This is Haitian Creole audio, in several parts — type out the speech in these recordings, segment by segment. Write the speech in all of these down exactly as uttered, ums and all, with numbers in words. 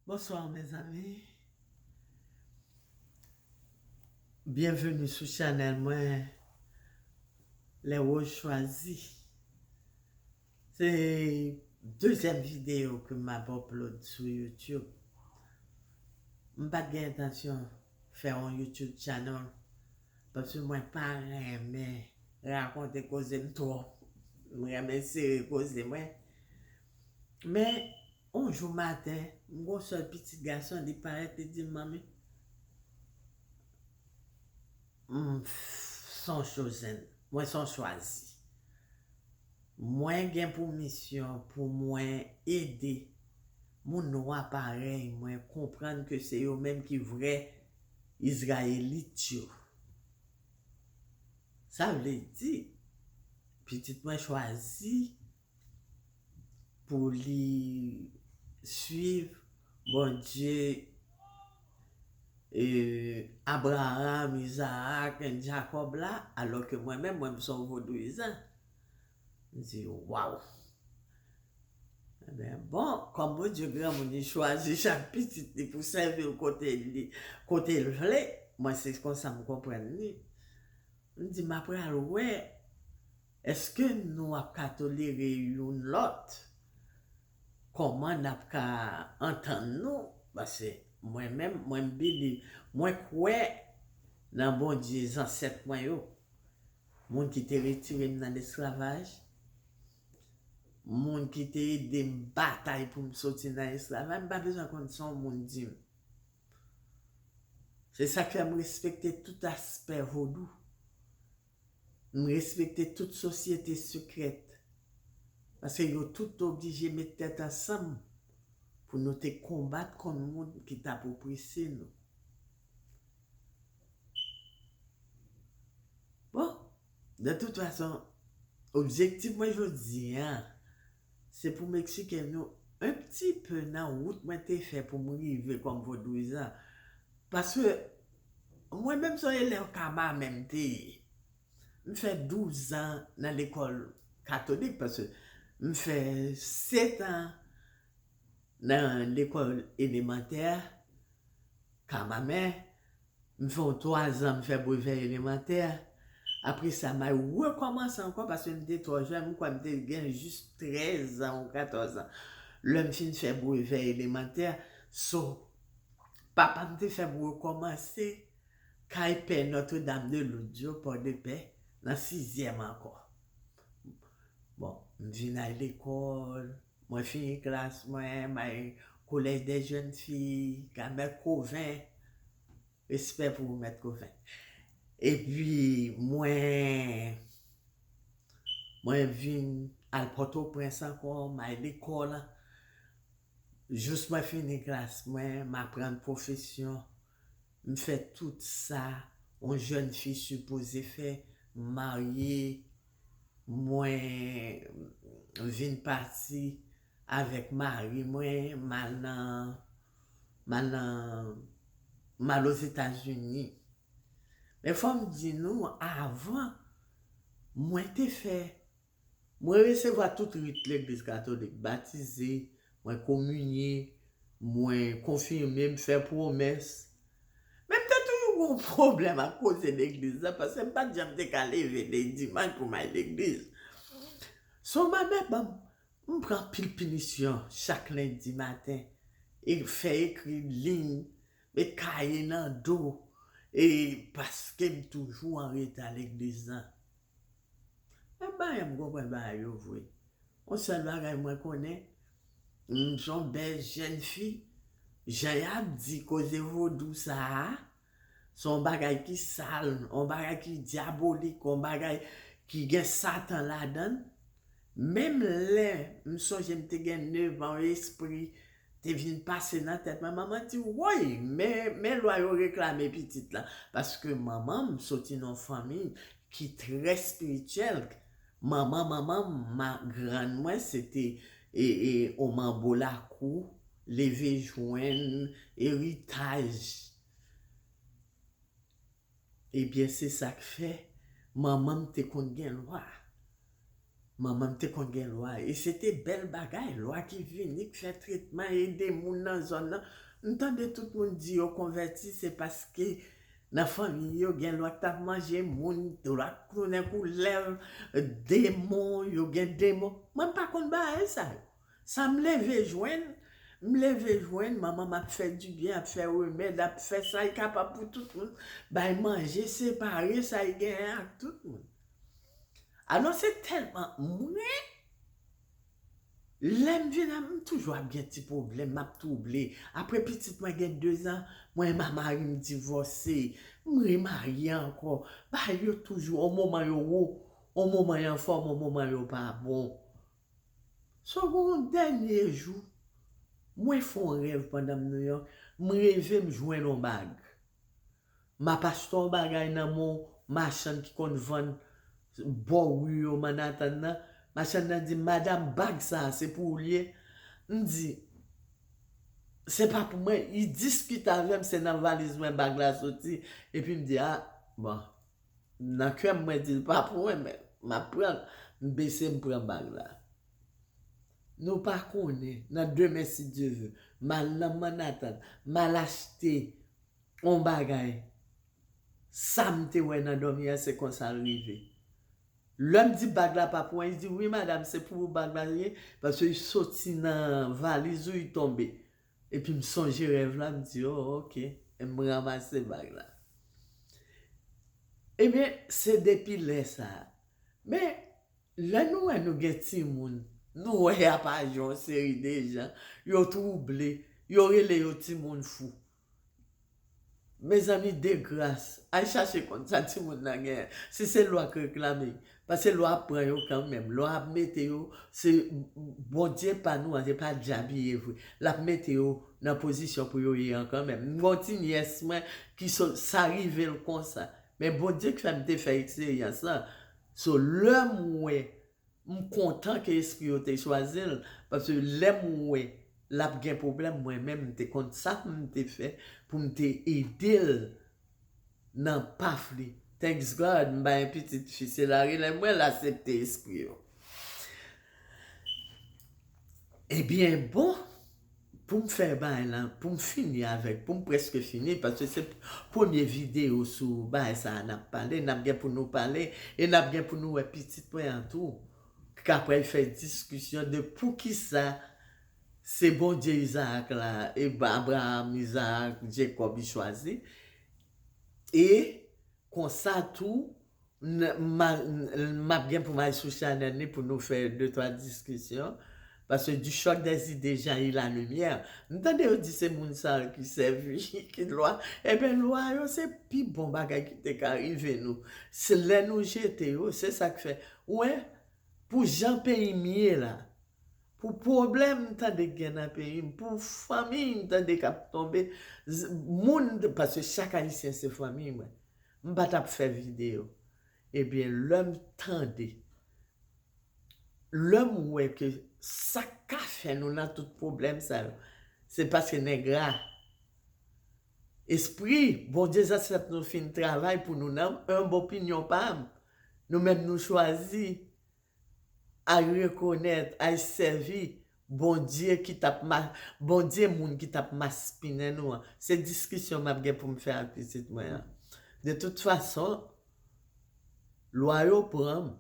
Bonsoir, mes amis. Bienvenue sou chanèl mwen, Les Roses Choisies. Se dezyèm videyo ke m ap upload sou YouTube. M pa t gen entansyon fè yon YouTube channel paske mwen pa renmen rakonte koze m twòp. M renmen sere koze mwen. Men, yon jou maten, m gon sèl pitit gason, li parèt, li di m, "Manmi, m son chosen, mwen son chwazi. Mwen gen pou misyon pou mwen ede moun nwa parèy mwen konprann ke se yo menm ki vrè Izrayelit yo." Sa vle di, pitit mwen chwazi pou li swiv Bondye e, Abraham, Izaak, and Jakòb la, alò ke mwen menm, mwen, m se yon vodouyizan. M di, "Waw!" Ebyen, bon, kòm Bondye granmoun, li chwazi chak pitit li pou sèvi l kote li, kote l vle, mwen, se konsa m konprann li. M di, "M ap pral wè, èske nou ap ka tolere youn lòt? Kòman n ap ka antann nou?" Paske mwen menm, mwen believe, mwen kwè nan Bondye zansèt mwen yo. Moun ki te retire m nan lesklavaj, moun ki te ede m batay pou m soti nan esklavaj, m pa bezwen konn sa yon moun di m. Se sa k fè m respekte tout aspè vodou. M respekte tout sosyete sekrèt. Paske yo tout te oblije met tèt ansanm pou nou te konbat kont moun ki t ap oprese nou. Bon, de tout fason, objektif mwen jodi a, se pou m eksplike nou un petit peu nan wout mwen te fè pou m rive kòm vodouyizan. Paske mwen menm se yon elèv Kamamè m te ye. M fè douz an nan lekòl katolik, paske m fè sèt an nan lekòl elemantè Kamamè. M fè yon twa zan, m fè brevè elemantè. Apre sa, m al rekòmanse ankò paske m te twò jèn, m kwè m te gen jis trèz an ou katòz an. Lè m fin fè brevè elemantè, so, papa m te fè m rekòmanse kay Pè Notre Dame de Lourdes yo, Pòdepè, nan sizyèm ankò. Bon, m vin al lekòl, mwen fini klas mwen, m al Collège des Jeunes Filles, Kamèt Koven, respè pou ou, Mèt Koven. Epi mwen, mwen vin al Pòtoprens ankò, m al lekòl. Jous mwen fini klas mwen, m aprann pwofesyon, m fè tout sa yon jèn fi sipoze fè, m marye, mwen vin pati avèk mari mwen, m al nan, m al nan, m al Ozetazini. Men fò m di nou, avan, mwen te fè Mwen resevwa tout rit legliz katolik, batize, mwen kominye, mwen konfime, m fè pwomès. Men m te toujou gen yon pwoblèm ak koze legliz la, paske m pa t janm te ka leve de dimanch pou m al legliz. So, manmè ban m, m pran anpil pinisyon chak lendi maten, e fè ekri liy, met kaye nan do, e paske m toujou anreta legliz la. Men bagay m konprann bagay yo vre. Yon sèl bagay mwen konnen, m se yon bèl jèn fi, jan y ap di koze vodou sa a, se yon bagay ki sal, yon bagay ki dyabolik, yon bagay ki gen Satan ladan l. Menm lè m sonje m te gen nèf an, yon espri te vin pase nan tèt mwen, manman di, "Woy, men, men lwa yo reklame pitit la." Paske manman m soti nan yon fanmi ki trè espirityèl. Manman, manman m, ma grann mwen, se te, e, e, yon manbo lakou, leve jwenn, eritaj. Ebyen, se sa k fè manman m te konn gen lwa. Manman m te konn gen lwa, e se te bèl bagay, lwa ki vini, k fè tretman, ede moun nan zòn nan. M tande tout moun di yo konvèti, se paske nan fanmi yo gen lwa k t ap manje moun, lwa k tounen koulèv, demon, yo gen demon. Mwen m pa konn bagay sa yo. Sa m leve jwenn, m leve jwenn, manman m ap fè dibyen, ap fè remèd, ap fè sa l kapab pou tout moun, bay manje, separe sa l genyen ak tout moun. Alò, se tèlman mwen, lè m vin la, m toujou ap gen ti pwoblèm, m ap twouble. Apre pitit mwen gen dezan, mwen e mari m divòse. M remarye ankò. Bagay yo toujou, yon moman yo wo, yon moman yo anfòm, yon moman yo pa bon. So, gon dènye jou, mwen fè yon rèv pandan m Nouyòk, m reve m jwenn yon bag. M ap achte yon bagay nan men yon machann ki konn vann bò ri yo Manhattan nan. Machann nan di m, "Madanm, bag sa a, se pou ou l ye?" M di, "Se pa pou mwen." Li diskite avè m, se nan valiz mwen bag la soti. Epi m di, "A, bon." Nan kè m, mwen di l pa pou mwen, men m ap pran l. M bese, m pran bag la. Nou pa konnen, nan demen, si Dye ve, m al nan Manhattan, m al achte yon bagay. Sa m te wè nan dòmi an, se konsa l rive. Lè m di bag la pa pou mwen, li di, "Wi, madanm, se pou ou bag la ye, paske li soti nan valiz ou, li tonbe." Epi m sonje rèv la, m di, "Oh, oke." E m ranmase bag la. Ebyen, se depi lè sa a. Men, lè nou wè nou gen timoun, nou wè y ap aji yon seri de jan, yo twouble, yo rele yo timoun fou. Mezanmi, de gras, al chache konn sa timoun nan genyen. Si se lwa k reklame, paske lwa ap pran yo kanmenm, lwa ap mete yo, se Bondye pa nou an, se pa dyab li ye vre. L ap mete yo nan pozisyon pou yo ye an kanmenm. M gen yon ti nyès mwen ki so, sa rive l konsa. Men Bondye k fè m te fè eksperyans lan. So, lè m wè, m kontan ke espri yo te chwazi l, paske lè m wè l ap gen pwoblèm, mwen menm, m te konn sa pou m te fè, pou m te ede l nan paf li. Thanks God, m bay yon pitit fi, se la rele mwen l aksepte espri yo. Ebyen, bon, pou m fè bagay lan, pou m fini avèk, pou m prèske fini, paske se premye videyo sou bagay sa a n ap pale, n ap gen pou nou pale, e n ap gen pou nou wè pitit mwen an tou, k ap pral fè diskisyon de poukisa se Bondye Izaak la, e Abraham, Izaak, Jekòb li chwazi. E konsa tou, n-, ma-, n-, m ap gen pou m al sou chanèl li pou nou fè de twa diskisyon. Paske du choc des idées jaillit la lumière. M tande yo di se moun sa yo ki sèvi, ki lwa. Ebyen, lwa yo se pi bon bagay ki te ka rive nou. Se lè nou jete yo, se sa k fè. Ou wè, pou jan peyi m ye la, pou pwoblèm m tande k gen nan peyi m, pou fanmi m tande k ap tonbe, z-, moun, paske chak Ayisyen se fanmi mwen, m pa t ap fè videyo. Ebyen, lè m tande, lè m wè ke sa k ka fè nou nan tout pwoblèm sa yo, se paske nèg la, espri Bondye zansèt nou fin travay pou nou nan enb opinyon pa m. Nou menm nou chwazi al rekonèt, al sèvi Bondye ki t ap ma-, Bondye moun ki t ap maspinen nou an. Se diskisyon m ap gen pou m fè ak pitit mwen an. De tout fason, lwa yo pran m.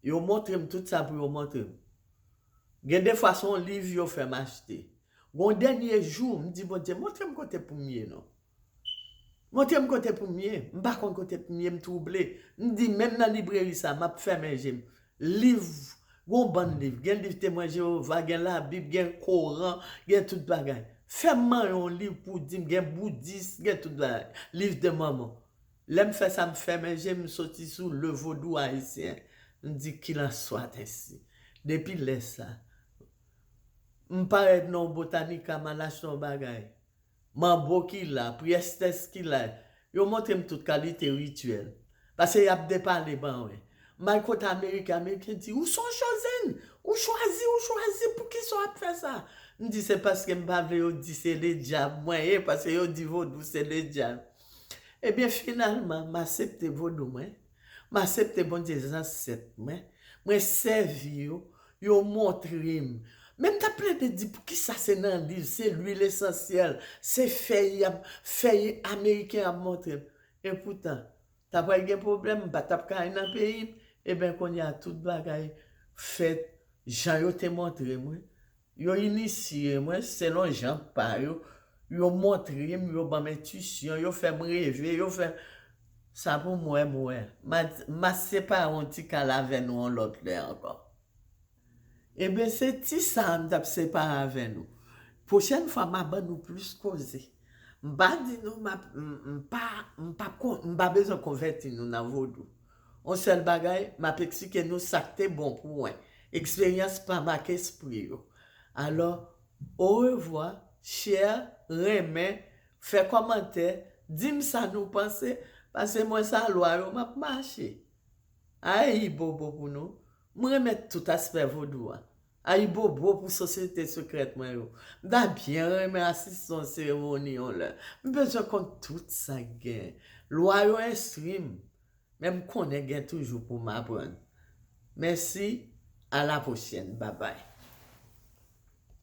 Yo montre m tout sa pou yo montre m. Gen de fwa, se yon liv yo fè m achte. Gon dènye jou, m di Bondye, "Montre m kote pou m ye non. Montre m kote pou m ye. M pa konn kote pou m ye, m twouble." M di, "Menm nan libreri sa, m ap fèmen je m." Liv, gon bann liv. Gen liv Temwen Jewova, gen Labib, gen Koran, gen tout bagay. Fè m manyen yon liv pou di m, gen boudis, gen tout bagay. Liv de Mòmon. Lè m fè sa, m fèmen je m, m soti sou le vodou ayisyen. M di, "Qu'il en soit ainsi." Depi lè sa, m parèt nan Botanica, m al achte yon bagay. Manbo ki la, Priestess ki la, yo montre m tout kalite rityèl. Paske y ap depale ban mwen. M al kote Ameriken, Ameriken di, "Ou se yon chosen, ou chwazi, ou chwazi, poukisa w ap fè sa?" M di, "Se paske m pa vle yo di se ledyab mwen ye, paske yo di vodou se ledyab." Ebyen, finalman, m aksepte vodou mwen. M aksepte Bondye zansèt mwen. Mwen sèvi yo, yo montre m. Men m t ap plede di, poukisa se nan liv, se lwil esansyèl, se fèy y ap, fèy ameriken ap montre m. Epoutan, ta pral gen pwoblèm, m pa t ap ka al nan peyi m. Ebyen, kounye a, tout bagay fèt jan yo te montre m, wi. Yo inisye mwen selon jan pa yo. Yo montre m, yo ban m entwisyon, yo fè m reve, yo fè sa pou m wè, m wè. M a, m a separe yon ti kal avè nou yon lòt lè ankò. Ebyen, se ti sa a m t ap separe avè nou. Pwochèn fwa, m a ban nou plis koze. M pa di nou, m ap, m, m pa, m pa kon-, m pa bezwen konvèti nou nan vodou. Yon sèl bagay, m ap eksplike nou sa k te bon pou mwen. Eksperyans pa make espri yo. Alò, orevwa, share, renmen, fè kòmantè, di m sa nou panse, paske mwen sa lwa yo m ap mache. Ayibobo pou nou. M renmen tout aspè vodou a. Ayibobo pou sosyete sekrèt mwen yo. M ta byen renmen asiste yon seremoni yon lè. M bezwen konn tout sa k gen. Lwa yo enstwi m. Men m konnen gen toujou pou m aprann. Mèsi, a la pwochèn, babay.